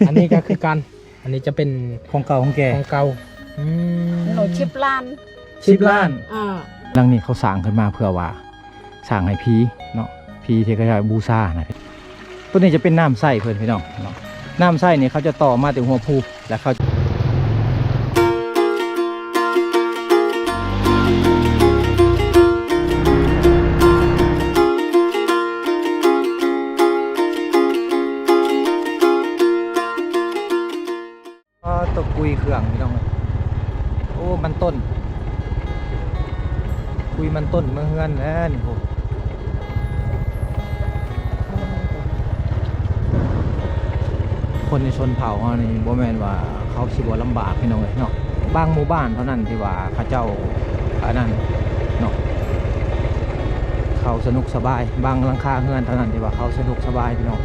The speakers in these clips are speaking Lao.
ອັນນີ້ກໍຄືກັນ ອັນນີ້ຈະເປັນ ຂອງເກົ່າຂອງແກ່ ຂອງເກົ່າ. ອືມ ໂດຍ ສິບລ້ານ ສິບລ້ານ. ອ່າ ຫຼັງນີ້ເຂົາສ້າງຂຶ້ນມາເພື່ອວ່າ ສ້າງໃຫ້ຜີເນາະ ຜີທີ່ເຂົາເຈົ້າບູຊານະ. ຕົວນີ້ຈະເປັນນ້ຳໃຊ້ເພິ່ນ ພີ່ນ້ອງເນາະ. ນ້ຳໃຊ້ນີ້ເຂົາຈະຕໍ່ມາແຕ່ຫົວພູ ແລ້ວເຂົາ ອໍ ຕົກກຸຍເຄື່ອງ ພີ່ນ້ອງເອີຍ. ໂອ້ ມັນຕົ້ນ ກຸຍມັນຕົ້ນເມືອເຮືອນແລ້ວນີ້. ໂອ້ ຄົນໃນຊົນເຜົ່າເຮົານີ້ ບໍ່ແມ່ນວ່າເຂົາຊິບໍ່ລຳບາກ ພີ່ນ້ອງເອີຍເນາະ. ບາງໝູ່ບ້ານເທົ່ານັ້ນທີ່ວ່າເຂົາເຈົ້າ ອັນນັ້ນເນາະ ເຂົາສະໜຸກສະບາຍ. ບາງຫຼັງຄາເຮືອນເທົ່ານັ້ນທີ່ວ່າເຂົາສະໜຸກສະບາຍ ພີ່ນ້ອງ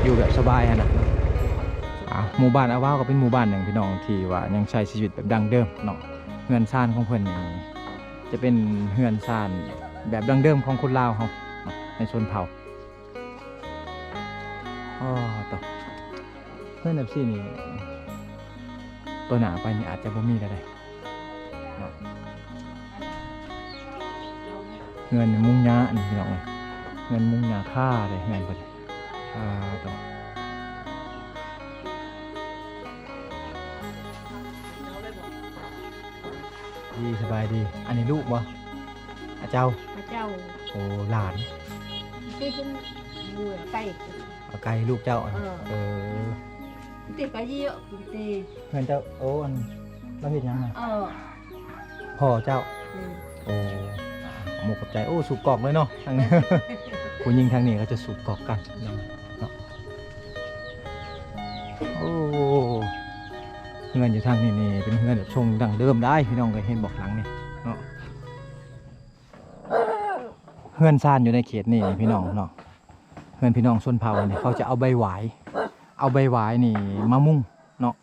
ຢູ່ແບບສະບາຍຫັ້ນນະ. ອ່າ ໝູ່ບ້ານອາວາວກໍເປັນໝູ່ບ້ານໜຶ່ງ ພີ່ນ້ອງ ທີ່ວ່າຍັງໃຊ້ຊີວິດແບບດັ້ງເດີມເນາະ. ເຮືອນຊານຂອງເພິ່ນນີ້ຈະເປັນເຮືອນຊານແບບດັ້ງເດີມຂອງຄົນລາວເຮົາເນາະ ໃນຊົນເຜົ່າ. ອໍ ໂຕ ເຮືອນແບບຊີ້ນີ້ ຕໍ່ໜ້າໄປນີ້ອາດຈະບໍ່ມີແລ້ວເດ້ເນາະ. ເຮືອນມຸງຫຍ້ານີ້ ພີ່ນ້ອງເອີຍ ເຮືອນມຸງຫຍ້າຄາເດ້ ເຮືອນເພິ່ນ. ອ່າ ໂຕ ດີ ສະບາຍດີ. ອັນນີ້ລູກບໍ່? ອາເຈົ້າ ອາເຈົ້າ. ໂອ້ ຫຼານ ເອີ ໄກ່ ເອົາໄກ່ລູກເຈົ້າ. ເອີ ເອີ ຕິກະເຍາະຕິ ເພື່ອນເຈົ້າ. ໂອ້ ອັນ ລາວເຮັດຫຍັງນະ? ເອີ ພໍ່ເຈົ້າ. ອືມ ໂອ້ ອ່າ ຂອບອົກຂອບໃຈ. ໂອ້ ສູບກອກເລີຍເນາະ ທາງນີ້ ຜູ້ຍິງທາງນີ້ເຂົາຈະສູບກອກກັນເນາະ. ໂອ້ ເຮືອນຢູ່ທາງນີ້ນີ້ເປັນເຮືອນແບບຊົງດັ້ງເດີມໄດ໋ ພີ່ນ້ອງເອີຍ. ເຫັນບໍ່ຫຼັງນີ້ເນາະ ເຮືອນຊານຢູ່ໃນເຂດນີ້ ພີ່ນ້ອງເນາະ. ເຮືອນພີ່ນ້ອງຊົນເຜົ່ານີ້ ເຂົາຈະເອົາໃບຫວາຍ ເອົາໃບຫວາຍນີ້ມາມຸງເນາະ.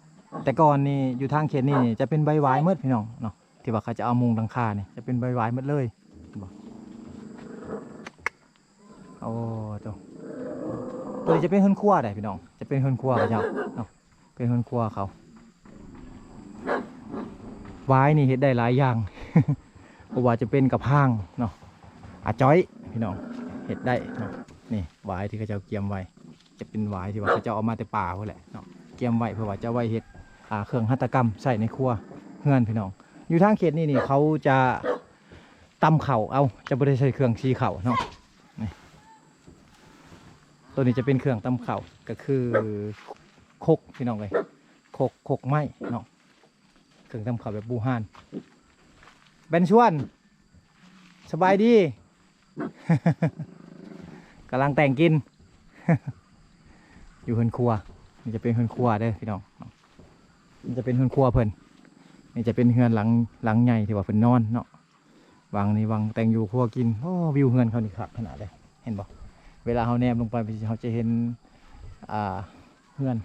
ແຕ່ກ່ອນນີ້ຢູ່ທາງເຂດນີ້ຈະເປັນໃບຫວາຍໝົດ ພີ່ນ້ອງເນາະ ທີ່ວ່າເຂົາຈະເອົາມຸງຫຼັງຄານີ້ ຈະເປັນໃບຫວາຍໝົດເລີຍ. ໂອ້ ໂຕ ໂຕນີ້ຈະເປັນເຮືອນຄົວໄດ໋ ພີ່ນ້ອງ ຈະເປັນເຮືອນຄົວເຂົາເຈົ້າເນາະ ເປັນເຮືອນຄົວເຂົາ. ຫວາຍນີ້ເຮັດໄດ້ຫຼາຍຢ່າງ ບໍ່ວ່າຈະເປັນກະພາງເນາະ ອາ ຈ້ອຍ ພີ່ນ້ອງ ເຮັດໄດ້ເນາະ. ນີ້ຫວາຍທີ່ເຂົາເຈົ້າກຽມໄວ້ ຈະເປັນຫວາຍທີ່ວ່າເຂົາເຈົ້າເອົາມາແຕ່ປ່າພຸ້ນແຫຼະເນາະ ກຽມໄວ້ເພື່ອວ່າຈະໄວ້ເຮັດ ອ່າ ເຄື່ອງຫັດຖະກຳໃຊ້ໃນຄົວເຮືອນ ພີ່ນ້ອງ. ຢູ່ທາງເຂດນີ້ນີ້ເຂົາຈະຕຳເຂົ້າເອົາ ຈະບໍ່ໄດ້ໃຊ້ເຄື່ອງສີເຂົ້າເນາະ. ນີ້ ໂຕນີ້ຈະເປັນເຄື່ອງຕຳເຂົ້າ ກໍຄືຄົກ ພີ່ນ້ອງເອີຍ ຄົກ ຄົກໄມ້ເນາະ ເຄື່ອງຕຳເຂົ້າແບບບູຮານ. ແບນຊວນ ສະບາຍດີ ກຳລັງແຕ່ງກິນ ຢູ່ເຮືອນຄົວ. ນີ້ຈະເປັນເຮືອນຄົວເດີ ພີ່ນ້ອງ ນີ້ຈະເປັນເຮືອນຄົວເພິ່ນ. ນີ້ຈະເປັນເຮືອນຫຼັງ ຫຼັງໃຫຍ່ທີ່ວ່າເພິ່ນນອນເນາະ. ວັງນີ້ວັງແຕ່ງຢູ່ຄົວກິນ. ໂອ້ ວິວເຮືອນເຂົານີ້ຄັກຂະໜາດເດ້ ເຫັນບໍ່? ເວລາເຮົາແນມລົງໄປ ເຮົາຈະເຫັນ ອ່າ ເຮືອນ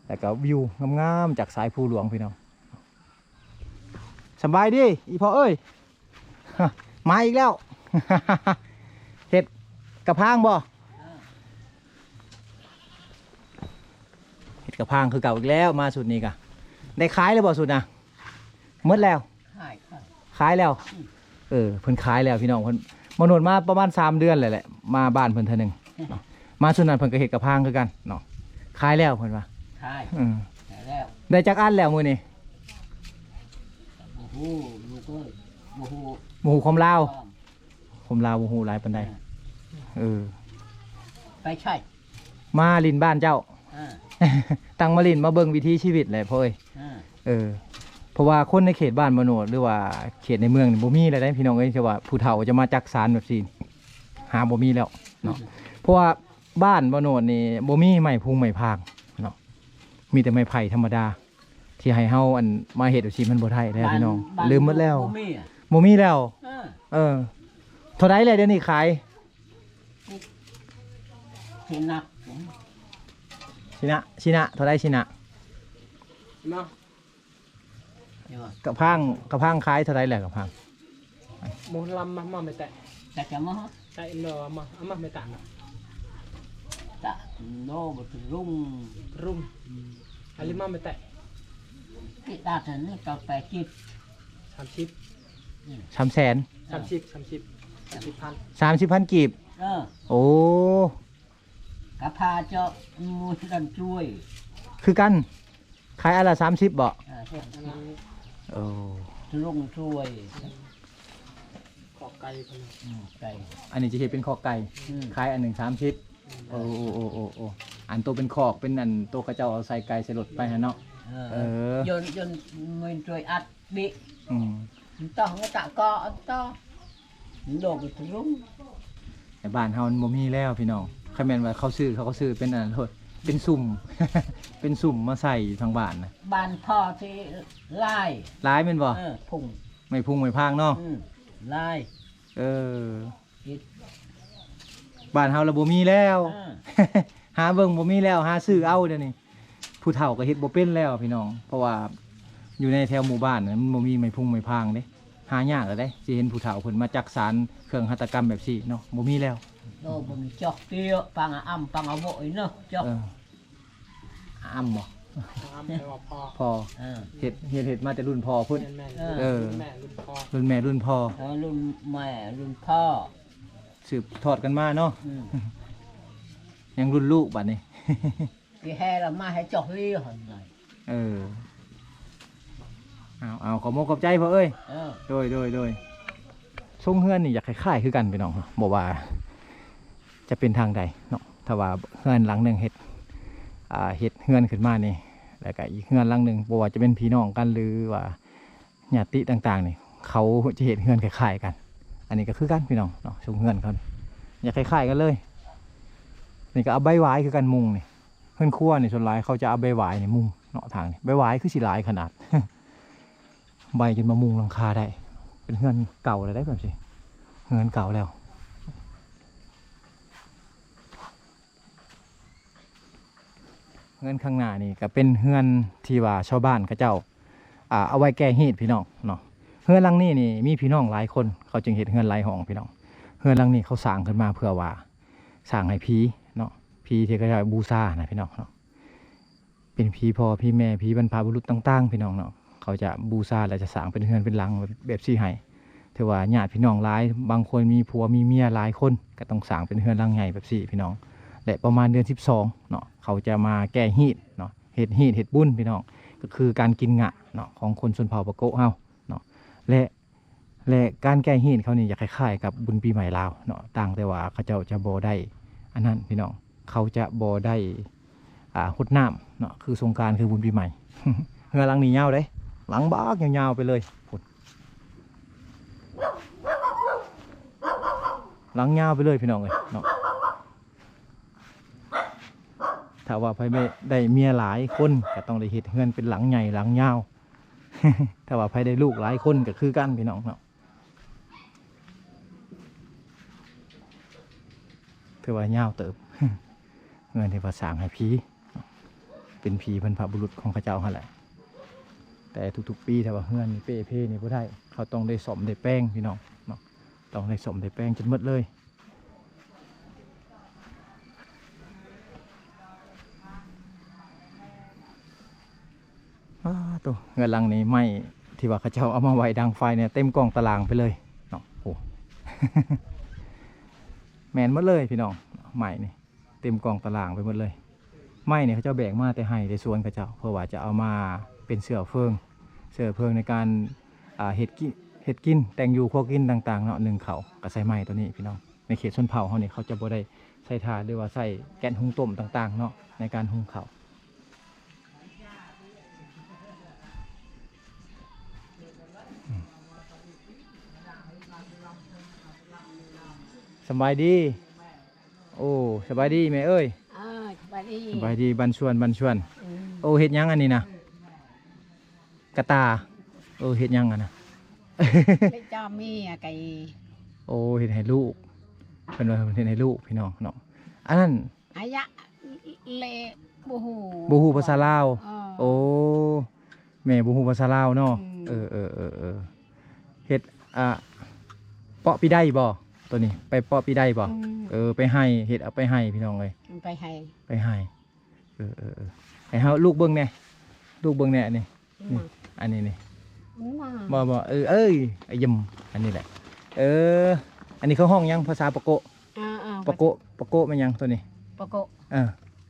ແລ້ວກໍວິວງາມໆຈາກສາຍພູຫຼວງ ພີ່ນ້ອງ. ສະບາຍດີ ອີ່ພໍ່ເອີຍ ມາອີກແລ້ວ ເຮັດກະພາງບໍ່? ເຮັດກະພາງຄືເກົ່າອີກແລ້ວ. ມາຊຸດນີ້ກະໄດ້ຂາຍແລ້ວບໍ່? ຊຸດນະ ໝົດແລ້ວ. ຂາຍ ຂາຍ ຂາຍແລ້ວ. ອືມ ເອີ ເພິ່ນຂາຍແລ້ວ ພີ່ນ້ອງ. ເພິ່ນ ມາໂນດມາປະມານສາມເດືອນແລ້ວແຫຼະ ມາບ້ານເພິ່ນເທື່ອໜຶ່ງເນາະ. ມາຊຸດນັ້ນເພິ່ນກໍເຮັດກະພາງຄືກັນເນາະ ຂາຍແລ້ວເພິ່ນວ່າ. ຂາຍ ອືມ ຂາຍແລ້ວ. ໄດ້ຈັກອັນແລ້ວມື້ນີ້? ບໍ່ຮູ້ລູກເອີຍ ບໍ່ຮູ້ ບໍ່ຮູ້ຄວາມລາວ. ຄວາມລາວບໍ່ຮູ້ຫຼາຍປານໃດ. ເອີ ເອີ ໄປໃສ? ມາຫຼິ້ນບ້ານເຈົ້າ. ອ່າ ຕັ້ງມາຫຼິ້ນມາເບິ່ງວິຖີຊີວິດແຫຼະພໍ່ເອີຍ. ອ່າ ເອີ ເພາະວ່າຄົນໃນເຂດບ້ານມະໂນດ ຫຼືວ່າເຂດໃນເມືອງນີ້ບໍ່ມີແລ້ວເດ້ ພີ່ນ້ອງເອີຍ ທີ່ວ່າຜູ້ເຖົ້າຈະມາຈັກສານແບບຊີ້ ຫາບໍ່ມີແລ້ວເນາະ. ອືມ ເພາະວ່າບ້ານມະໂນດນີ້ບໍ່ມີໄມ້ພຸງໄມ້ພາງເນາະ ມີແຕ່ໄມ້ໄຜ່ທຳມະດາ ທີ່ໃຫ້ເຮົາ ອັນ ມາເຮັດອາຊີບມັນບໍ່ໄດ້ແລ້ວ ບ້ານ ພີ່ນ້ອງ ບ້ານ ລືມໝົດແລ້ວ ບໍ່ມີອະ ບໍ່ມີແລ້ວ. ເອີ ເອີ ເທົ່າໃດແລ້ວດຽວນີ້ຂາຍ? ຊິນະ ຊິນະ ຊິນະ ເທົ່າໃດຊິນະ? ມາ ກະພາງ ກະພາງຂາຍເທົ່າໃດແລ້ວກະພາງ? ໝໍລຳມາ ມາໄມ່ແຕະ ແຕະກະມາ ແຕະມາ ມາ ມາໄມ່ຕານນະ. Tah, no, betul rung. Rung. Alima mete. Kita tadi kau pekit. Samsip. Samsén. Samsip, samsip. Samsip pan. ສາມສິບພັນກີບ. ເອີ. ໂອ້. ກະພາເຈາະໝູນັ້ນຊ່ວຍ ຄືກັນ. ຂາຍອັນລະສາມສິບບໍ? ເອີ ເຮັດອັນນັ້ນ. ໂອ້ ລົງຊ່ວຍ ຄອກໄກ່ເພິ່ນ. ອືມ ໄກ່ ອັນນີ້ຈະເຮັດເປັນຄອກໄກ່. ອືມ ຂາຍອັນໜຶ່ງສາມສິບ. ອືມ ໂອ້ ໂອ້ ໂອ້ ໂອ້ ອັນໂຕເປັນຄອກ ເປັນອັນໂຕເຂົາເຈົ້າເອົາໃສ່ໄກ່ໃສ່ລົດໄປຫັ້ນເນາະ. ເອີ ເອີ ຍົນ ຍົນ ເໝືອນຊ່ວຍອັດ ບິ. ອືມ ມັນຕ້ອງມາຕະກໍອັນຕໍ່ ມັນໂດດໄປທະລຸງ. ແຕ່ບ້ານເຮົາມັນບໍ່ມີແລ້ວພີ່ນ້ອງ. ຄັນແມ່ນວ່າເຂົາຊື້ ເຂົາກໍຊື້ເປັນອັນນັ້ນໂລດ ເປັນຊຸ່ມ ເປັນຊຸ່ມມາໃສ່ຢູ່ທາງບ້ານນະ. ບ້ານພໍ່ທີ່ຫຼາຍ ຫຼາຍແມ່ນບໍ່? ເອີ ພຸງ ໄມ້ພຸງໄມ້ພາງເນາະ. ອືມ ຫຼາຍ. ເອີ ເຮັດ ບ້ານເຮົາລະບໍ່ມີແລ້ວ. ເອີ ຫາເບິ່ງບໍ່ມີແລ້ວ ຫາຊື້ເອົາດຽວນີ້. ຜູ້ເຖົ້າກໍເຮັດບໍ່ເປັນແລ້ວພີ່ນ້ອງ ເພາະວ່າຢູ່ໃນແຖວໝູ່ບ້ານນະ ມັນບໍ່ມີໄມ້ພຸງໄມ້ພາງເດ້. ຫາຍາກແລ້ວເດ້ ຊິເຫັນຜູ້ເຖົ້າເພິ່ນມາຈັກສານເຄື່ອງຫັດຖະກຳແບບຊີ້ເນາະ ບໍ່ມີແລ້ວ. ໂອ້ ບໍ່ມີຈອກເຕີ ປັງອາອຳ ປັງອາໂວະເນາະ ຈອກ. ເອີ ອາອຳບໍ? ອາອຳແປວ່າພໍ່. ພໍ່. ເອີ ເຮັດ ເຮັດ ເຮັດມາແຕ່ລຸ້ນພໍ່ພຸ້ນ. ແມ່ນໆ. ເອີ ເອີ ລຸ້ນແມ່ລຸ້ນພໍ່ ລຸ້ນແມ່ລຸ້ນພໍ່. ເອີ ລຸ້ນແມ່ລຸ້ນພໍ່ ສືບທອດກັນມາເນາະ. ອືມ ຍັງລຸ້ນລູກບັດນີ້. ຊິແຫ່ລະມາໃຫ້ເຈົ້າເຮີຫັ້ນນະ. ເອີ ເອົາ ເອົາ ຂອບມົກຂອບໃຈພໍ່ເອີຍ. ເອີ ໂດຍ ໂດຍ ໂດຍ. ຊົງເຮືອນນີ້ຢາກຄ້າຍໆຄືກັນພີ່ນ້ອງເນາະ ບໍ່ວ່າຈະເປັນທາງໃດເນາະ. ຖ້າວ່າເຮືອນຫຼັງໜຶ່ງເຮັດ ອ່າ ເຮັດເຮືອນຂຶ້ນມານີ້ ແລ້ວກະອີກເຮືອນຫຼັງໜຶ່ງ ບໍ່ວ່າຈະເປັນພີ່ນ້ອງກັນ ຫຼືວ່າ ຍາດຕິຕ່າງໆນີ້ ເຂົາຈະເຮັດເຮືອນຄ້າຍໆກັນ. ອັນນີ້ກໍຄືກັນພີ່ນ້ອງເນາະ ຊົງເຮືອນເຂົານີ້ຢາກຄ້າຍໆກັນເລີຍ. ນີ້ກໍເອົາໃບຫວາຍຄືກັນມຸງນີ້. ເຮືອນຄົວນີ້ສ່ວນຫຼາຍເຂົາຈະເອົາໃບຫວາຍນີ້ມຸງເນາະ ທາງນີ້ໃບຫວາຍຄືຊິຫຼາຍຂະໜາດ. ໃບຈົນມາມຸງຫຼັງຄາໄດ້. ເປັນເຮືອນເກົ່າແລ້ວເດ້ ແບບຊີ້ ເຮືອນເກົ່າແລ້ວ. ເຮືອນຂ້າງໜ້ານີ້ກໍເປັນເຮືອນທີ່ວ່າຊາວບ້ານເຂົາເຈົ້າ ອ່າ ເອົາໄວ້ແກ້ຮີດພີ່ນ້ອງເນາະ. ເຮືອນຫຼັງນີ້ນີ້ມີພີ່ນ້ອງຫຼາຍຄົນ ເຂົາຈຶ່ງເຮັດເຮືອນຫຼາຍຫ້ອງພີ່ນ້ອງ. ເຮືອນຫຼັງນີ້ເຂົາສ້າງຂຶ້ນມາເພື່ອວ່າສ້າງໃຫ້ຜີເນາະ ຜີທີ່ເຂົາເຈົ້າບູຊານະພີ່ນ້ອງເນາະ. ເປັນຜີພໍ່ຜີແມ່ ຜີບັນພະບຸລຸດຕ່າງໆ ພີ່ນ້ອງເນາະ ເຂົາຈະບູຊາ ແລະ ຈະສ້າງເປັນເຮືອນເປັນຫຼັງແບບ ແບບຊີ້ໃຫ້. ຖືວ່າຍາດພີ່ນ້ອງຫຼາຍ ບາງຄົນມີຜົວມີເມຍຫຼາຍຄົນ ກໍຕ້ອງສ້າງເປັນເຮືອນຫຼັງໃຫຍ່ແບບຊີ້ພີ່ນ້ອງ. ແລະ ປະມານເດືອນສິບສອງເນາະ ເຂົາຈະມາແກ້ຮີດເນາະ ເຮັດຮີດເຮັດບຸນພີ່ນ້ອງ ກໍຄືການກິນງະເນາະ ຂອງຄົນຊົນເຜົ່າປາໂກະເຮົາເນາະ. ແລະ ແລະ ການແກ້ຮີດເຂົານີ້ຈະຄ້າຍໆກັບບຸນປີໃໝ່ລາວເນາະ ຕ່າງແຕ່ວ່າເຂົາເຈົ້າຈະບໍ່ໄດ້ອັນນັ້ນພີ່ນ້ອງ ເຂົາຈະບໍ່ໄດ້ ອ່າ ຫົດນ້ຳເນາະ ຄືສົງການ ຄືບຸນປີໃໝ່. ເຮືອນຫຼັງນີ້ຍາວເດ້ ຫຼັງບັກຍາວໆໄປເລີຍພຸ້ນ ຫຼັງຍາວໄປເລີຍພີ່ນ້ອງເອີຍເນາະ. ຖ້າວ່າໃຜໄດ້ເມຍຫຼາຍຄົນ ກໍຕ້ອງໄດ້ເຮັດເຮືອນເປັນຫຼັງໃຫຍ່ຫຼັງຍາວ. ຖ້າວ່າໃຜໄດ້ລູກຫຼາຍຄົນກໍຄືກັນພີ່ນ້ອງເນາະ. ຖືວ່າຍາວເຕີບ ເຮືອນທີ່ວ່າສ້າງໃຫ້ຜີ ເປັນຜີບັນພະບຸລຸດຂອງເຂົາເຈົ້າຫັ້ນແຫຼະ. ແຕ່ທຸກໆປີ ຖ້າວ່າເຮືອນນີ້ເປ່ເພນີ້ບໍ່ໄດ້ ເຂົາຕ້ອງໄດ້ສ້ອມໄດ້ແປງພີ່ນ້ອງເນາະ ຕ້ອງໄດ້ສ້ອມໄດ້ແປງຈົນໝົດເລີຍ. ອ້າ ໂຕ ເຮືອນຫຼັງນີ້ໄມ້ທີ່ວ່າເຂົາເຈົ້າເອົາມາໄວ້ດັງໄຟນີ້ເຕັມກອງຕະລ່າງໄປເລີຍເນາະ. ໂອ້ ແມ່ນໝົດເລີຍພີ່ນ້ອງ ໄມ້ນີ້ເຕັມກອງຕະລ່າງໄປໝົດເລີຍ. ໄມ້ນີ້ເຂົາເຈົ້າແບກມາແຕ່ໄຮ່ແຕ່ສວນເຂົາເຈົ້າ ເພື່ອວ່າຈະເອົາມາເປັນເຊື້ອເພີງ ເຊື້ອເພີງໃນການ ອ່າ ເຮັດກິ ເຮັດກິນ ແຕ່ງຢູ່ຄົວກິນຕ່າງໆເນາະ ໜຶ້ງເຂົ້າກໍໃຊ້ໄມ້ໂຕນີ້ພີ່ນ້ອງ. ໃນເຂດຊົນເຜົ່າເຮົານີ້ ເຂົາຈະບໍ່ໄດ້ໃຊ້ຖ່ານ ຫຼືວ່າໃຊ້ແກັດຫຸງຕົ້ມຕ່າງໆເນາະ ໃນການຫຸງເຂົ້າ. ສະບາຍດີ. ໂອ້ ສະບາຍດີແມ່ເອີຍ. ເອີ ສະບາຍດີ ສະບາຍດີ ບັນຊວນ ບັນຊວນ. ອືມ ໂອ້ ເຮັດຫຍັງອັນນີ້ນະ? ກະຕ່າ. ເອີ ເຮັດຫຍັງຫັ້ນນະ? ເຮັດຈອມເມຍໄກ່. ໂອ້ ເຮັດໃຫ້ລູກ ເພິ່ນວ່າເຮັດໃຫ້ລູກພີ່ນ້ອງເນາະ. ອັນນັ້ນ ອາຍະ ເລ ບໍ່ຮູ້ ບໍ່ຮູ້ພາສາລາວ. ເອີ ໂອ້ ແມ່ບໍ່ຮູ້ພາສາລາວເນາະ. ອືມ ເອີ ເອີ ເອີ ເອີ ເຮັດ ອ່າ ເປາະປີໄດ້ບໍ່? ຕົວນີ້ໄປເປາະປີໃດບໍ່? ອືມ ເອີ ໄປໄຮ່ ເຮັດເອົາໄປໄຮ່ພີ່ນ້ອງເອີຍ ໄປໄຮ່ ໄປໄຮ່. ເອີໆໆ ໃຫ້ເຮົາລູກເບິ່ງແດ່ ລູກເບິ່ງແດ່ ອັນນີ້ ນີ້ ອັນນີ້ນີ້ ບໍ່ບໍ່ ເອີ ເອີຍ ອະຍົມ ອັນນີ້ແຫຼະ. ເອີ ອັນນີ້ເຂົາຮ້ອງຫຍັງພາສາປາໂກະ? ເອີໆ ປາໂກະ ປາໂກະແມ່ນຫຍັງຕົວນີ້? ປາໂກະ ເອີ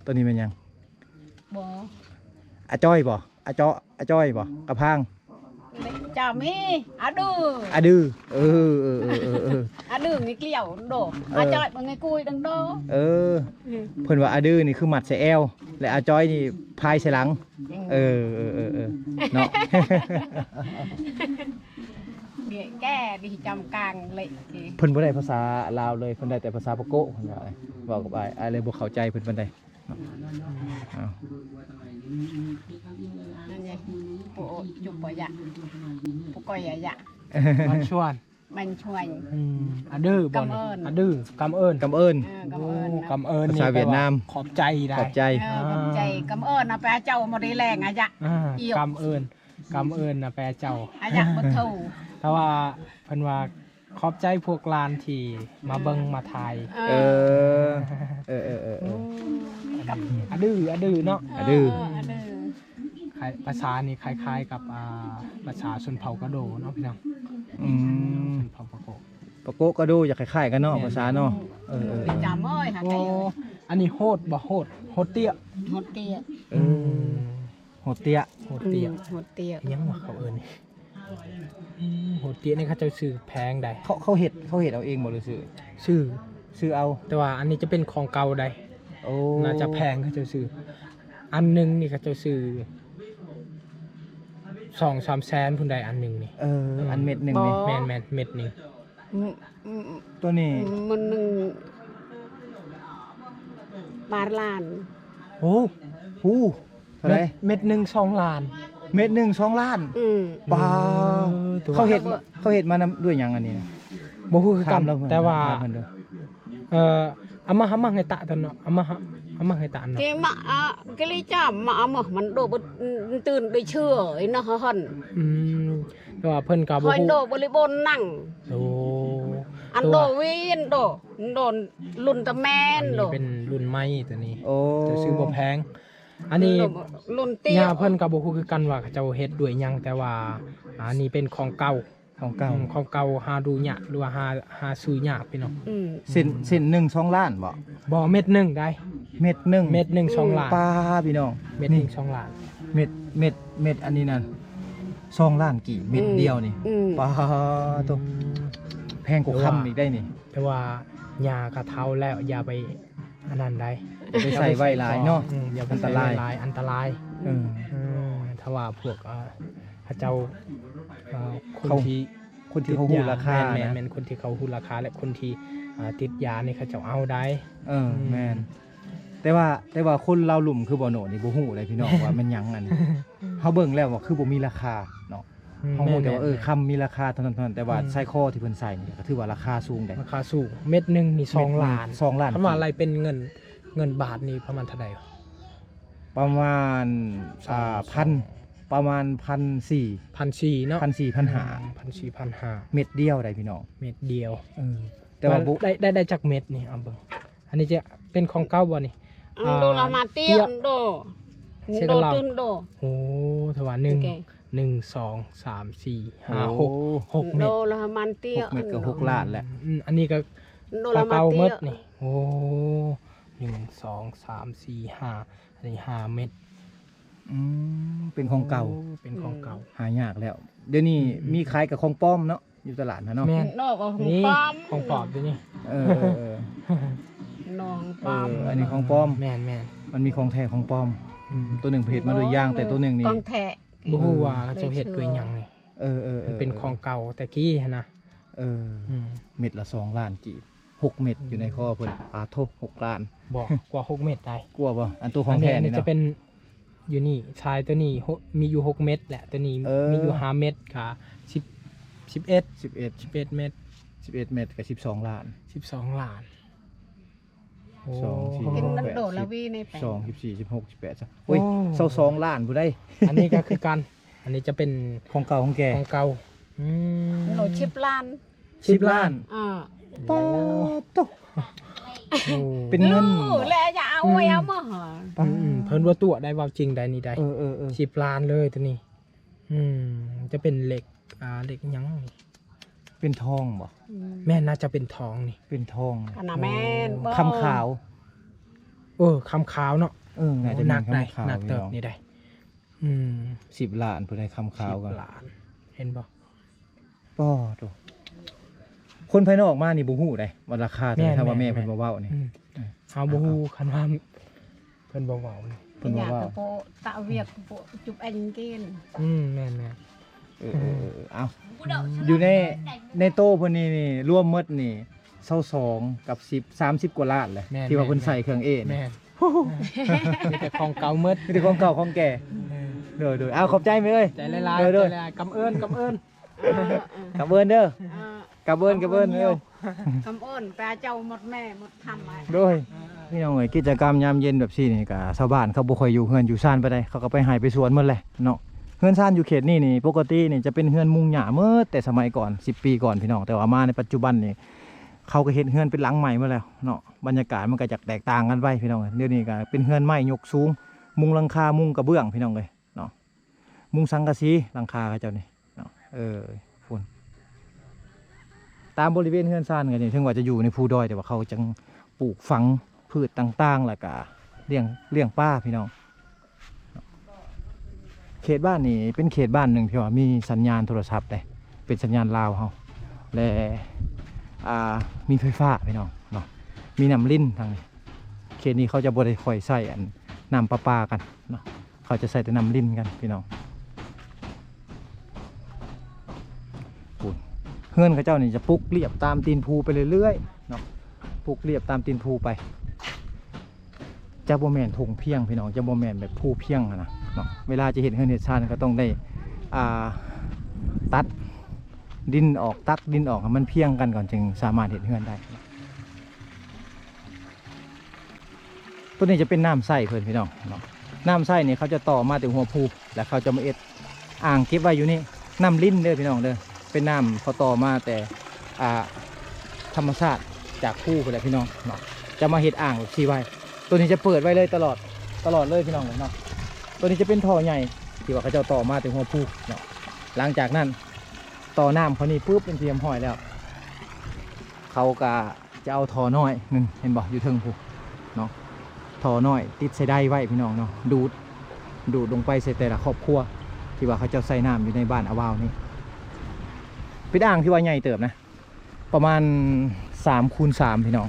ຕົວນີ້ແມ່ນຫຍັງ? ບໍ່ ອາຈ້ອຍບໍ່? ອາເຈາະ ອາຈ້ອຍບໍ່? ກະພາງ ຈາມີ ອາດື ອາດື ເອີ ເອີ ອາດືນີ້ກ້ຽວໂດ ເອີ ອາຈ້ອຍມັນງ່າຍກຸຍດັງໂດ ເອີ ເພິ່ນວ່າອາດືນີ້ຄືມັດໃສ່ແອວ ແລະອາຈ້ອຍນີ້ພາຍໃສ່ຫຼັງ ເອີ ເອີ ເນາະ ແກ່ດີຈຳກາງເລະ ເພິ່ນບໍ່ໄດ້ພາສາລາວເລີຍ ເພິ່ນໄດ້ແຕ່ພາສາປາໂກະ ເພິ່ນວ່າ ເວົ້າກັບອ້າຍ ອ້າຍເລີຍບໍ່ເຂົ້າໃຈເພິ່ນປານໃດ. ເອົາ ນັ້ນໄງ ໂປະຈຸປະຍະ ໂປະກອຍຍະຍະ ມັນຊວນ ມັນຊວນ ອືມ ອາດືບໍ່? ກຳເອີນ ອາດື ກຳເອີນ ກຳເອີນ ເອີ ກຳເອີນ ໂອ້ ກຳເອີນ ພາສາຫວຽດນາມ ຂອບໃຈໄດ໋ ຂອບໃຈ ເອີ ຂອບໃຈ ກຳເອີນນະ ໄປເອົາເຈົ້າມາດີແລງອາຍະ ອ່າ ກຳເອີນ ກຳເອີນນະ ແປເຈົ້າ ອາຍະບໍ່ເທົ່າ ແຕ່ວ່າເພິ່ນວ່າ ຂອບໃຈພວກຫຼານທີ່ມາເບິ່ງມາຖ່າຍ ເອີ ເອີ ເອີ ເອີ ອາດື ອາດືເນາະ ອາດື ເອີ ອາດື ຄ້າຍ ພາສານີ້ຄ້າຍໆກັບ ອ່າ ພາສາຊົນເຜົ່າກະໂດເນາະພີ່ນ້ອງ ອືມ ຊົນເຜົ່າປາໂກະ ປາໂກະກະໂດ ຈະຄ້າຍໆກັນເນາະ ພາສາເນາະ ເອີ ເອີ ເອີ ໂອ້ ອັນນີ້ໂຮດບໍ່? ໂຮດ ໂຮດເຕ້ຍ ໂຮດເຕ້ຍ ເອີ ໂຮດເຕ້ຍ ໂຮດເຕ້ຍ ອືມ ໂຮດເຕ້ຍ ຫຍັງວະເຂົາເອີ້ນ? ອືມ ໂຮດເຕ້ຍນີ້ເຂົາເຈົ້າຊື້ແພງໃດ໋ ເຂົາ ເຂົາເຮັດ ເຂົາເຮັດເອົາເອງບໍ່ ຫຼືຊື້? ຊື້ ຊື້ເອົາ ແຕ່ວ່າອັນນີ້ຈະເປັນຂອງເກົ່າໃດ໋ ໂອ້ ໜ້າຈະແພງ ເຂົາເຈົ້າຊື້ ອັນໜຶ່ງນີ້ເຂົາເຈົ້າຊື້ສອງສາມແສນພຸ້ນໃດ໋ ອັນໜຶ່ງນີ້ ເອີ ອັນເມັດໜຶ່ງນີ້ ບໍ່ ແມ່ນໆ ເມັດໜຶ່ງ ອືມ ອືມ ຕົວນີ້ ອືມ ມັນໜຶ່ງບາດລ້ານ ໂອ້ ໂອ້ ເທົ່າໃດ? ເມັດ ເມັດໜຶ່ງສອງລ້ານ ເມັດໜຶ່ງສອງລ້ານ ອືມ ປາ ເອີ ເຂົາເຮັດ ເຂົາເຮັດມານຳ ດ້ວຍຫຍັງອັນນີ້ນະ? ບໍ່ຮູ້ຄືກັນ ແຕ່ວ່າ ເອີ ອາມາ ອາມາໃຫ້ຕະຕົນເນາະ ອາມາ ອາມາໃຫ້ຕະເນາະ ເກມະ ອາ ເກລີຈາມມາ ອາມາ ມັນໂດບໍ່ຕື່ນໄດ້ເຊື່ອ ອີນະຫັ້ນ ອືມ ແຕ່ວ່າເພິ່ນກໍບໍ່ຮູ້ ໂດບໍລິບົນນັງ ໂອ້ ອັນໂດວຽນໂດ ໂດລຸນຕະແມນ ອັນນີ້ເປັນລຸ້ນໃໝ່ຕົວນີ້ ໂອ້ ເຈົ້າຊື້ບໍ່ແພງ ອັນນີ້ລຸ້ນເຕ້ຍ ຍ່າເພິ່ນກໍບໍ່ຮູ້ຄືກັນວ່າເຂົາເຈົ້າເຮັດດ້ວຍຫຍັງ ແຕ່ວ່າອັນນີ້ເປັນຂອງເກົ່າ ຂອງເກົ່າ ອືມ ຂອງເກົ່າຫາດູຍາກ ຫຼືວ່າຫາ ຫາຊື້ຍາກພີ່ນ້ອງ ອືມ ເສັ້ນ ເສັ້ນໜຶ່ງສອງລ້ານບໍ່? ບໍ່ ເມັດໜຶ່ງໃດ໋ ເມັດໜຶ່ງ ເມັດໜຶ່ງສອງລ້ານ ປາ ພີ່ນ້ອງ ເມັດໜຶ່ງສອງລ້ານ ເມັດ ເມັດ ເມັດອັນນີ້ນັ້ນສອງລ້ານກີບ ເມັດດຽວນີ້ ອືມ ປາ ໂຕ ອືມ ແພງກວ່າຄຳອີກໄດ໋ນີ້ ແຕ່ວ່າຍ່າກໍເຖົ້າແລ້ວ ຢ່າໄປ ອັນນັ້ນໃດ໋ ໄປໃສ່ໄວ້ຫຼາຍເນາະ ອືມ ຢ່າໄປໃສ່ໄວ້ຫຼາຍ ອັນຕະລາຍ ອັນຕະລາຍ ເອີ ອືມ ຖ້າວ່າພວກ ເອີ ເຂົາເຈົ້າ ເອີ ຄົນທີ່ ຄົນທີ່ເຂົາຮູ້ລາຄາ ແມ່ນໆ ນະ ແມ່ນຄົນທີ່ເຂົາຮູ້ລາຄາ ແລະ ຄົນທີ່ ເອີ ຕິດຢານີ້ເຂົາເຈົ້າເອົາໄດ໋ ເອີ ອືມ ແມ່ນ ແຕ່ວ່າ ແຕ່ວ່າຄົນລາວລຸ່ມຄືບໍ່ໂນນີ້ບໍ່ຮູ້ເລີຍພີ່ນ້ອງ ວ່າແມ່ນຫຍັງອັນ ເຮົາເບິ່ງແລ້ວວ່າຄືບໍ່ມີລາຄາເນາະ ອືມ ເຮົາຮູ້ແຕ່ວ່າ ແມ່ນໆ ເອີ ຄຳມີລາຄາເທົ່ານັ້ນໆ ແຕ່ວ່າ ອືມ ສາຍຄໍທີ່ເພິ່ນໃສ່ນີ້ກໍຖືວ່າລາຄາສູງໄດ໋ ລາຄາສູງ ເມັດໜຶ່ງນີ້ສອງລ້ານ ສອງລ້ານ ຄັນວ່າໄລ່ເປັນເງິນ ເງິນບາດນີ້ປະມານເທົ່າໃດ? ປະມານ ອ່າ ພັນ ປະມານພັນສີ່ ພັນສີ່ເນາະ ພັນສີ່ ພັນຫ້າ ອືມ ພັນສີ່ ພັນຫ້າ ເມັດດຽວໃດ໋ພີ່ນ້ອງ ເມັດດຽວ ເອີ ແຕ່ວ່າບໍ່ ໄດ້ ໄດ້ ໄດ້ຈັກເມັດນີ້ ເອົາເບິ່ງ ອັນນີ້ຈະເປັນຂອງເກົ່າບໍ່ນີ້? ອືມ ອ່າ ໂດລະມາເຕຍ ເຕຍ ໂດ ເຊກະລາວ ໂດ ໂອ້ ຖືວ່າໜຶ່ງ ໂອເຄ ໜຶ່ງ ສອງ ສາມ ສີ່ ຫ້າ ໂອ້ ຫົກ ຫົກເມັດ ໂດລະມາເຕຍ ຫົກເມັດກໍຫົກລ້ານແລ້ວ ອືມ ອັນນີ້ກໍ ໂດລະມາເຕຍ ຂອງເກົ່າໝົດນີ້ ໂອ້ ໜຶ່ງ ສອງ ສາມ ສີ່ ຫ້າ ອັນນີ້ຫ້າເມັດ ອືມ ເປັນຂອງເກົ່າ ໂອ້ ເປັນຂອງເກົ່າ ອືມ ຫາຍາກແລ້ວ ດຽວນີ້ ອືມ ມີຂາຍກັບຂອງປອມເນາະ ຢູ່ຕະຫຼາດຫັ້ນເນາະ ແມ່ນ ເນາະ ຂອງ ນີ້ ປອມ ຂອງປອມຢູ່ນີ້ ເອີ ເອີ ເອີ ເນາະ ຂອງປອມ ເອີ ອັນນີ້ຂອງປອມ ແມ່ນໆ ມັນມີຂອງແທ້ຂອງປອມ ອືມ ໂຕໜຶ່ງເພິ່ນເຮັດມາດ້ວຍຢາງ ແຕ່ໂຕໜຶ່ງນີ້ ຂອງແທ້ ບໍ່ຮູ້ວ່າເຂົາເຈົ້າເຮັດດ້ວຍຫຍັງນີ້ ເອີ ເອີ ເອີ ມັນເປັນຂອງເກົ່າແຕ່ກີ້ຫັ້ນນະ ເອີ ອືມ ເມັດລະສອງລ້ານກີບ ຫົກເມັດ ອືມ ຢູ່ໃນຄໍເພິ່ນ ປາໂທ້ ຫົກລ້ານ ບໍ່ ກວ່າຫົກເມັດໄດ໋ ກວ່າບໍ່ ອັນໂຕຂອງແທ້ນີ້ເນາະ ອັນນີ້ ອັນນີ້ຈະເປັນ ຢູ່ນີ້ ຊາຍໂຕນີ້ ຫົກ ມີຢູ່ຫົກເມັດແຫຼະ ໂຕນີ້ ເອີ ມີຢູ່ຫ້າເມັດ ກະ ສິບ ສິບເອັດ ສິບເອັດ ສິບເອັດເມັດ ສິບເອັດເມັດກະສິບສອງລ້ານ ສິບສອງລ້ານ ໂອ້ ສອງ ສີ່ ຫົກ ແປດ ສິບ ສອງ ສິບສີ່ ສິບຫົກ ສິບແປດ ໂອ້ຍ ໂອ້ ຊາວສອງລ້ານພຸ້ນໃດ໋ ອັນນີ້ກໍຄືກັນ ອັນນີ້ຈະເປັນຂອງເກົ່າຂອງແກ່ ຂອງເກົ່າ ອືມ ໂລ ສິບລ້ານ ສິບລ້ານ ອ່າ ປາດໂທ້ ໂອ້ ເປັນເງິນ ແລ້ວຢ່າເອົາໄວ້ເອົາມາ ອືມໆ ເພິ່ນບໍ່ຕົວະໄດ້ ເວົ້າຈິງໄດ໋ນີ້ໄດ໋ ເອີໆໆ ສິບລ້ານເລີຍໂຕນີ້ ອືມ ຈະເປັນເຫຼັກ ອ່າ ເຫຼັກຫຍັງນີ້ ເປັນທອງບໍ່? ອືມ ແມ່ນ ໜ້າຈະເປັນທອງນີ້ ເປັນທອງ ອັນນັ້ນແມ່ນ ໂອ້ ຄຳຂາວ ເອີ ຄຳຂາວເນາະ ເອີ ໜ້າຈະເປັນຄຳຂາວ ໜັກເຕີບນີ້ໄດ໋ ອືມ ສິບລ້ານ ຜູ້ໃດຄຳຂາວກໍ ສິບລ້ານ ເຫັນບໍ່? ປ້ອໂທ້ ຄົນພາຍນອກມານີ້ບໍ່ຮູ້ເດ້ວ່າລາຄາເທົ່າໃດ ຖ້າວ່າແມ່ເພິ່ນບໍ່ເວົ້ານີ້ ອືມ ເຮົາບໍ່ຮູ້ ຄັນວ່າເພິ່ນບໍ່ເວົ້ານີ້ ເພິ່ນບໍ່ເວົ້າ ຕະວຽກໂປະຈຸບແອງກິນ ອືມ ແມ່ນໆ ເອີໆໆ ເອົາ ຢູ່ໃນ ໃນໂຕເພິ່ນນີ້ ນີ້ລວມໝົດນີ້ ຊາວສອງກັບສິບ ສາມສິບກວ່າລ້ານແຫຼະ ທີ່ວ່າເພິ່ນໃສ່ເຄື່ອງເອນີ້ ແມ່ນ ມີແຕ່ຂອງເກົ່າໝົດ ມີແຕ່ຂອງເກົ່າຂອງແກ່ ເອີ ໂດຍໆ ເອົາ ຂອບໃຈແມ່ເອີຍ ໃຈຫຼາຍໆ ໂດຍໆ ໃຈຫຼາຍໆ ກຳເອີ້ນ ກຳເອີ້ນ ເອີໆໆ ກຳເອີ້ນເດີ ເອີ ກຳເອີ້ນ ກຳເອີ້ນ ເອີ ກຳເອີ້ນ ແປເຈົ້າໝົດແມ່ໝົດທຳ ໂດຍ ເອີໆ ພີ່ນ້ອງເອີຍ ກິດຈະກຳຍາມເຢັນແບບຊີ້ນີ້ກະ ຊາວບ້ານເຂົາບໍ່ຄ່ອຍຢູ່ເຮືອນຢູ່ຊານປານໃດ ເຂົາກໍໄປໄຮ່ໄປສວນໝົດແຫຼະເນາະ ເຮືອນຊານຢູ່ເຂດນີ້ນີ້ ປົກກະຕິນີ້ຈະເປັນເຮືອນມຸງຫຍ້າໝົດ ແຕ່ສະໄໝກ່ອນ ສິບປີກ່ອນ ພີ່ນ້ອງ ແຕ່ວ່າມາໃນປັດຈຸບັນນີ້ ເຂົາກໍເຮັດເຮືອນເປັນຫຼັງໃໝ່ໝົດແລ້ວເນາະ ບັນຍາກາດມັນກໍຈະແຕກຕ່າງກັນໄປ ພີ່ນ້ອງ ດຽວນີ້ກໍເປັນເຮືອນໄມ້ຍົກສູງ ມຸງຫຼັງຄາ ມຸງກະເບື້ອງ ພີ່ນ້ອງເອີຍເນາະ ມຸງສັງກະສີ ຫຼັງຄາເຂົາເຈົ້ານີ້ເນາະ ເອີ ພຸ້ນ ຕາມບໍລິເວນເຮືອນຊານກໍນີ້ ເຖິງວ່າຈະຢູ່ໃນພູດອຍ ແຕ່ວ່າເຂົາຈັ່ງປູກຝັງພືດຕ່າງໆ ແລ້ວກໍລ້ຽງ ລ້ຽງປາ ພີ່ນ້ອງ ເຂດບ້ານນີ້ເປັນເຂດບ້ານໜຶ່ງທີ່ວ່າມີສັນຍານໂທລະສັບເດ້ ເປັນສັນຍານລາວເຮົາ ແລະ ອ່າ ມີໄຟຟ້າ ພີ່ນ້ອງເນາະ ມີນ້ຳລິນທາງນີ້ ເຂດນີ້ເຂົາຈະບໍ່ໄດ້ຄ່ອຍໃຊ້ອັນ ນ້ຳປະປາກັນເນາະ ເຂົາຈະໃຊ້ແຕ່ນ້ຳລິນກັນ ພີ່ນ້ອງ ພຸ້ນ ເຮືອນເຂົາເຈົ້ານີ້ຈະປຸກລຽບຕາມຕີນພູໄປເລື້ອຍໆເນາະ ປຸກລຽບຕາມຕີນພູໄປ ຈະບໍ່ແມ່ນທົ່ງພຽງ ພີ່ນ້ອງ ຈະບໍ່ແມ່ນແບບພູພຽງຫັ້ນນະເນາະ ເວລາຈະເຮັດເຮືອນເຮັດຊານກໍຕ້ອງໄດ້ ອ່າ ຕັດດິນອອກ ຕັກດິນອອກໃຫ້ມັນພຽງກັນກ່ອນ ຈຶ່ງສາມາດເຮັດເຮືອນໄດ້. ໂຕນີ້ຈະເປັນນ້ຳໃຊ້ເພິ່ນ ພີ່ນ້ອງເນາະ ນ້ຳໃຊ້ນີ້ເຂົາຈະຕໍ່ມາແຕ່ຫົວພູ ແລ້ວເຂົາຈະມາເຮັດອ່າງເກັບໄວ້ຢູ່ນີ້ ນ້ຳລິນເດີ ພີ່ນ້ອງເດີ ເປັນນ້ຳເຂົາຕໍ່ມາແຕ່ ອ່າ ທຳມະຊາດຈາກພູພຸ້ນແຫຼະ ພີ່ນ້ອງເນາະ ຈະມາເຮັດອ່າງແບບຊີ້ໄວ້ ໂຕນີ້ຈະເປີດໄວ້ເລີຍຕະຫຼອດ ຕະຫຼອດເລີຍ ພີ່ນ້ອງເອີຍເນາະ ໂຕນີ້ຈະເປັນທໍ່ໃຫຍ່ທີ່ວ່າເຂົາເຈົ້າຕໍ່ມາແຕ່ຫົວພູເນາະ ຫຼັງຈາກນັ້ນຕໍ່ນ້ຳເຂົານີ້ປຶບເປັນທີ່ຮຽບຮ້ອຍແລ້ວ ເຂົາກະ ຈະເອົາທໍ່ນ້ອຍໜຶ່ງ ເຫັນບໍ່ ຢູ່ເທິງພຸ້ນເນາະ ທໍ່ນ້ອຍຕິດໃສ່ໄດໄວ້ ພີ່ນ້ອງເນາະ ດູດ ດູດລົງໄປໃສ່ແຕ່ລະຄອບຄົວ ທີ່ວ່າເຂົາເຈົ້າໃຊ້ນ້ຳຢູ່ໃນບ້ານອາວາວນີ້ ເປັນອ່າງທີ່ວ່າໃຫຍ່ເຕີບນະ ປະມານສາມຄູນສາມ ພີ່ນ້ອງ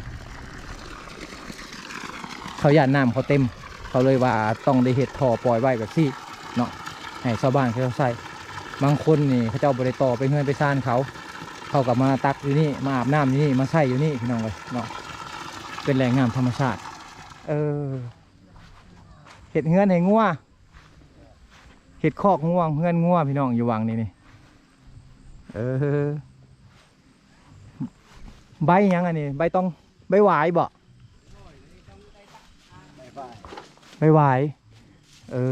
ເຂົາຢ້ານນ້ຳເຂົາເຕັມ ເຂົາເລີຍວ່າຕ້ອງໄດ້ເຮັດທໍ່ປ່ອຍໄວ້ແບບຊີ້ເນາະ ໃຫ້ຊາວບ້ານເຂົາເຈົ້າໃຊ້ ບາງຄົນນີ້ເຂົາເຈົ້າບໍ່ໄດ້ຕໍ່ໄປເຮືອນໄປຊານເຂົາ ເຂົາກໍມາຕັກຢູ່ນີ້ ມາອາບນ້ຳຢູ່ນີ້ ມາໃຊ້ຢູ່ນີ້ ພີ່ນ້ອງເອີຍເນາະ ເປັນແຫຼ່ງນ້ຳທຳມະຊາດ ເອີ ເຮັດເຮືອນໃຫ້ງົວ ເຮັດຄອກງົວ ເຮືອນງົວ ພີ່ນ້ອງ ຢູ່ຫວ່າງນີ້ນີ້ ເອີ ໃບຫຍັງອັນນີ້ ໃບຕອງ ໃບຫວາຍບໍ່? ໃບຫວາຍ ເອີ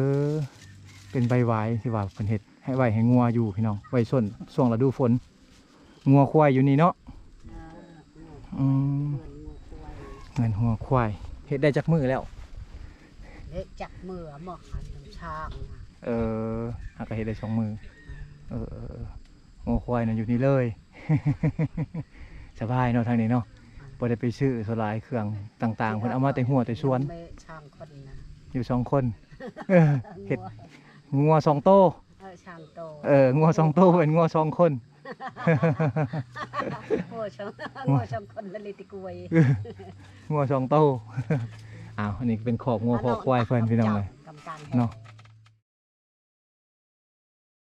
ເປັນໃບຫວາຍທີ່ວ່າເພິ່ນເຮັດໃຫ້ໄວ້ໃຫ້ງົວຢູ່ ພີ່ນ້ອງ ໄວ້ຊົນຊ່ວງລະດູຝົນ ງົວຄວາຍຢູ່ນີ້ເນາະ ອືມ ເຮືອນງົວຄວາຍ ເຮືອນງົວຄວາຍ ເຮັດໄດ້ຈັກມື້ແລ້ວ? ເຮັດຈັກມື້ ໝໍກອັນນ້ຳຊາງ ເອີ ຫາກະເຮັດໄດ້ສອງມື້ ເອີໆໆ ງົວຄວາຍນະຢູ່ນີ້ເລີຍ ສະບາຍເນາະ ທາງນີ້ເນາະ ບໍ່ໄດ້ໄປຊື້ສະຫຼາຍເຄື່ອງຕ່າງໆ ເພິ່ນເອົາມາແຕ່ຮົ້ວແຕ່ສວນ ຢູ່ສອງຄົນ ເອີ ເຮັດງົວສອງໂຕ ເອີ ສາມໂຕ ເອີ ງົວສອງໂຕ ເປັນງົວສອງຄົນ ງົວສອງ ງົວສອງຄົນລະລິຕິກວຍ ງົວສອງໂຕ ອ້າວ ອັນນີ້ເປັນຄອກງົວຄອກຄວາຍເພິ່ນ ພີ່ນ້ອງເອີຍ ເນາະ